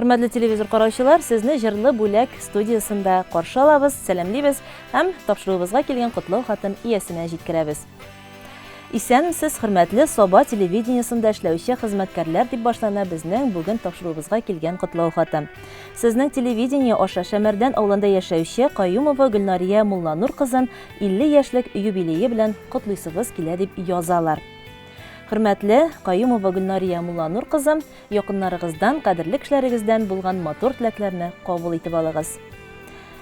Хөрмәтле телевизор караучылар, сезне Җырлы бүләк студиясендә каршы алабыз, сәламлибез һәм тапшыруыбызга килгән котлау хатын иясенә җиткерәбез. Исәнмесез, хөрмәтле Саба телевидениесендә эшләүче хезмәткәрләр, дип башлана безнең бүген тапшыруыбызга килгән котлау хаты. Сезнең телевидение аша Шәмәрдән авылында яшәүче Каюмова Гөлнария Мулланур кызын 50 яшьлек юбилее белән котлыйсыбыз килә дип язалар. Хөрмәтле Каюмова Гөлнария Мулланур кызы, якыннарыгыздан, кадерле кешеләрегездән булган матур теләкләрне кабул итеп алыгыз.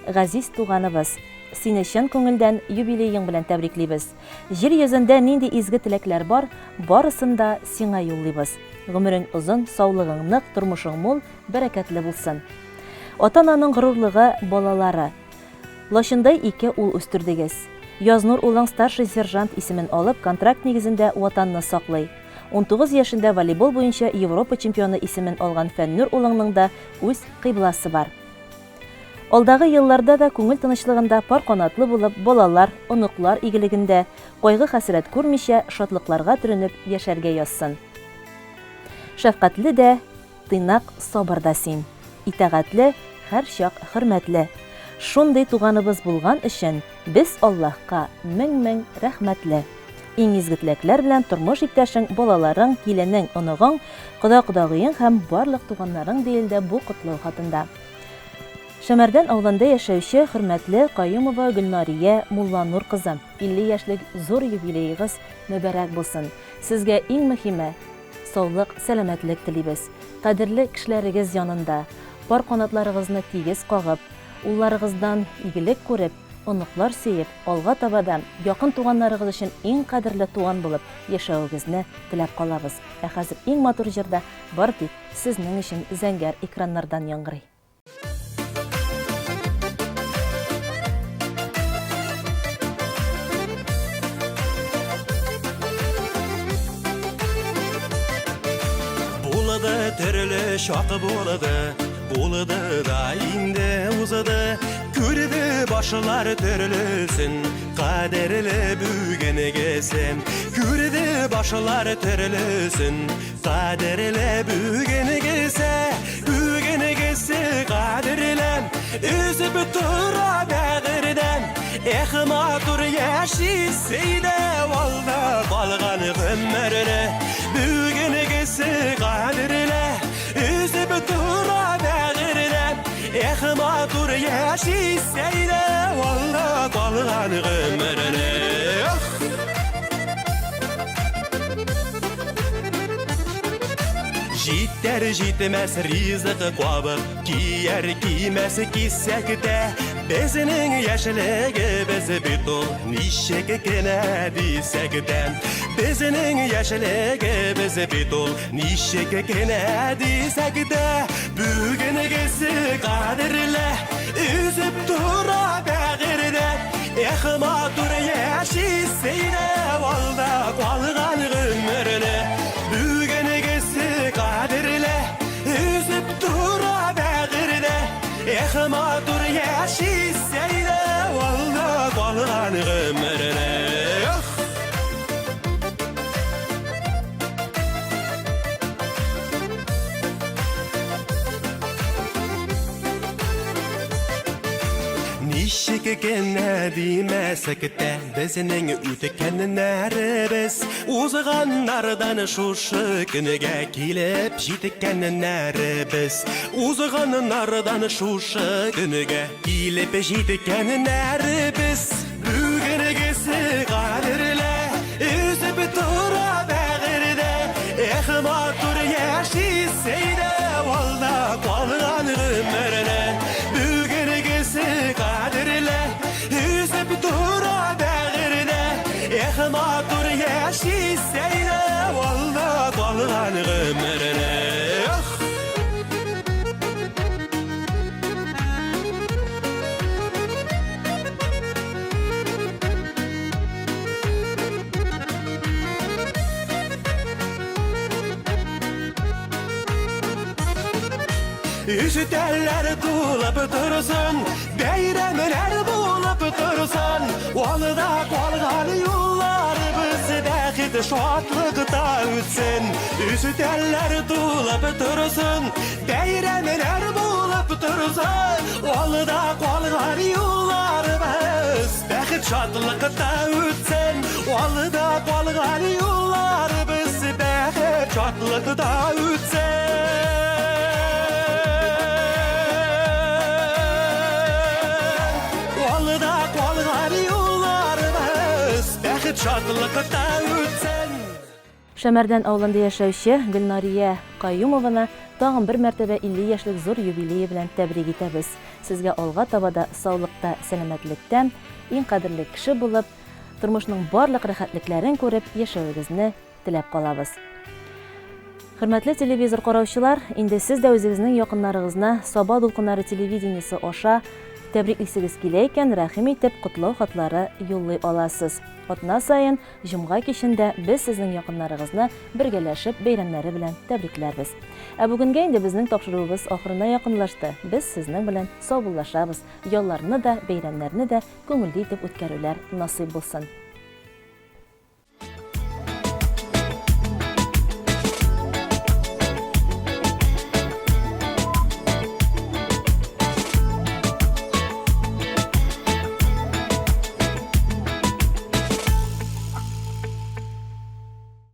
Газиз туганыбыз! Сине чын күңелдән юбилеең белән тәбриклибез. Җир йөзендә нинди изге теләкләр бар, барысын да сиңа юллыйбыз. Гомерең озын, саулыгың нык, тормышың мул, бәрәкәтле булсын. Ата-ананың горурлыгы, балалары. Лачындай ике ул үстердегез. Язнур улың старший сержант исемен алып, контракт нигезендә Ватанны саклый. 19 яшендә волейбол буенча Европа чемпионы исемен алган Фәннүр улыңның да үз кыйбласы бар. Алдагы елларда да күңел тынычлыгында пар канатлы булып, балалар, оныклар игелегендә, кайгы-хәсрәт күрмичә, шатлыкларга төренеп яшәргә язсын. Шәфкатьле дә, тыйнак, сабыр да син. Итагатьле, һәрчак хөрмәтле. Шундый туганыбыз булган өчен без Аллаһка мең-мең рәхмәтле. Иң изге теләкләр белән тормыш иптәшең, балаларың, киленең, оныгың, кода-кодагыең һәм барлык туганнарың, диелде бу котлау хатында. Шәмәрдән авылында яшәүче хөрмәтле Каюмова Гөлнария Мулланур кызы, 50 яшьлек зур юбилеегыз мөбарәк булсын! Сезгә иң мөһиме, саулык, сәламәтлек телибез. Кадерле кешеләрегез янында, пар канатларыгызны тигез кагып, улларыгыздан игелек күреп, оныклар сөеп, алга таба да якын туганнарыгыз өчен иң кадерле туган булып яшәвегезне теләп калабыз. Ә хәзер иң матур җыр да бары тик сезнең өчен зәңгәр экраннардан яңгырый. Булды төрле чак булды, булды да инде узды. Күрде башлар төрлесен, кадерле бүгенгесен. Күрде башлар төрлесен, Кадерле бүгенгесе, бүгенгесе кадерле, Өзеп тора бәгырьдән. Эх, матур яшисе иде алда калган гомерне. Бүгенгесе кадерле, өзеп тора бәгырьдән. Эх, матур яшисе иде алда калган гомерне. Эх! Җитәр җитмәс ризык кабып, кияр кимәс кисәк тә. Безнең яшьлегебез бит ул, ничек кенә дисәк тә. Безнең яшьлегебез бит ул, ничек кенә дисәк тә. Бүгенгесе кадерле, өзеп тора бәгырьдә. Эх, матур яшисе иде алда калган гомерне. Бүгенгесе кадерле, өзеп тора бәгырьдә. Эх, матур яшисе иде алда калган гомерне. Эх! Ничек кенә димәсәк тә, безнең үткәннәребез, узганнардан шушы көнгә килеп җиткәннәребез, узганнардан шушы көнгә килеп җиткәннәребез. Бүгенгесе кадерле, өзеп тора бәгырьдә. Эх, матур яшисе иде алда калган гомерне. Бүгенгесе кадерле, өзеп тора бәгырьдә. Эх, матур яшисе иде алда калган гомерне. Эх! Өстәлләр тулып торсын, бәйрәмнәр булып торсын, Алда калган юлларыбыз бәхет, шатлыкта үтсен. Өстәлләр тулып торсын, бәйрәмнәр булса, Алда калган юлларыбыз бәхет шатлыкта үтсен. Алда калган юлларыбыз бәхет шатлыкта үтсен. Алда калган юлларыбыз бәхет шатлыкта үтсен. Шәмәрдән авылында яшәүче Гөлнария Каюмованы тагын бер мәртәбә 50 яшьлек зур юбилее белән тәбрик итәбез. Сезгә алга таба да саулыкта, сәламәтлектә, иң кадерле кеше булып, тормышның барлык рәхәтлекләрен күреп яшәвегезне теләп калабыз. Хөрмәтле телевизор караучылар, инде сез дә үзегезнең якыннарыгызны Саба дулкыннары телевидениесе аша тәбриклисегез килә икән, рәхим итеп котлау хатлары юллый аласыз. Атна саен җомга кичендә без сезнең якыннарыгызны бергәләшеп бәйрәмнәре белән тәбрикләрбез. Ә бүгенгә инде безнең тапшыруыбыз ахырына якынлашты. Без сезнең белән саубуллашабыз. Ялларны да, бәйрәмнәрне дә күңелле итеп үткәрүләр насыйп булсын.